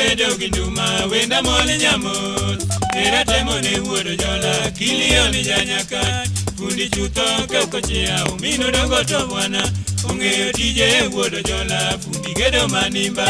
abedo gi nduma wenda mol nyamot era temo ne wuod jola kilio ni janyakach fundi chutho kekochia omino dongo to bwana ong'eyo tije wuod jola fundi gedo manimba.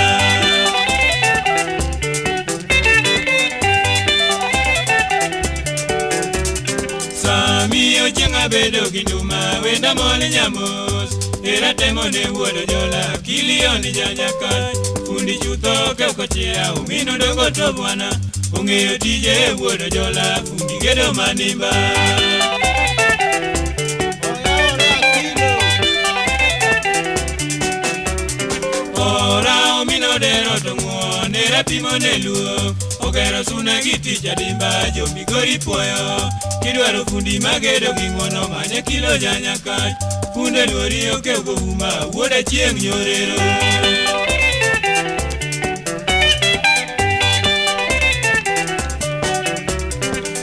Sami ochieng' abedo gi nduma wenda mol nyamos era temo ne wuod jola kilio ni janyakach fundi chutho kekochia omino dongo to bwana ong'eyo tije wuod jola fundi gedo manimba. Ora omino dero to ng'uon era pimo ne luo ogero suna gi tich adimba jo Migori puoyo kidwaro fundi magedo gi ng'uono manye kilo janyakach funde luori okew go uma wuod achieng' nyorero.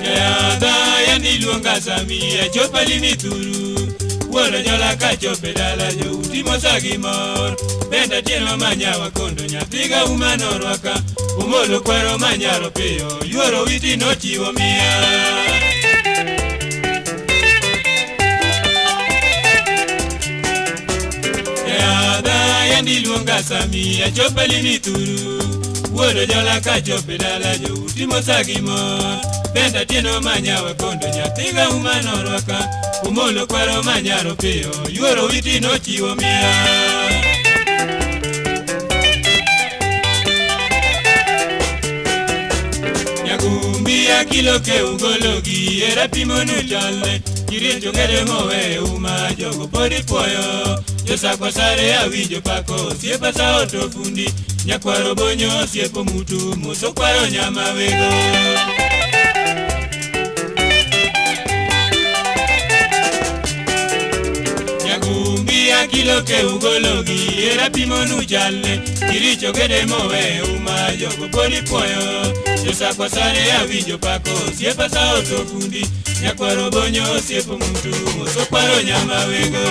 Jayadha yandi luonga sami achopo limi thuru wuod jola kachopo e dala jouti mosa gi mor benda tieno manyawa kondo nyathiga uma norwaka umolo kwero manyaro piyo yuoro witi nochiwo miya. Jayadha yandi luonga sami achopo limi thuru wuod jola kachopo e dala jouti mosa gi mor benda tieno manyawa kondo nyathiga uma norwaka umolo kwero manyaro piyo yuoro witi nochiwo miya. Nyagumbi akilo ke ugologi era pimonu chalne kiricho ngere mowe uma jogo podi puoyo josakwa sare awinjo pako osiepa sao to fundi nyakwaro bonyo osiepo mutu moso kwaro nyama wego. Nyagumbi akilo ke ugologi era pimonu chalne kiricho gede mowe uma jogo podi puoyo josakwa sare awinjo pako osiepa sao to fundi nyakwaro bonyo osiepo mutu moso kwaro nyama wego.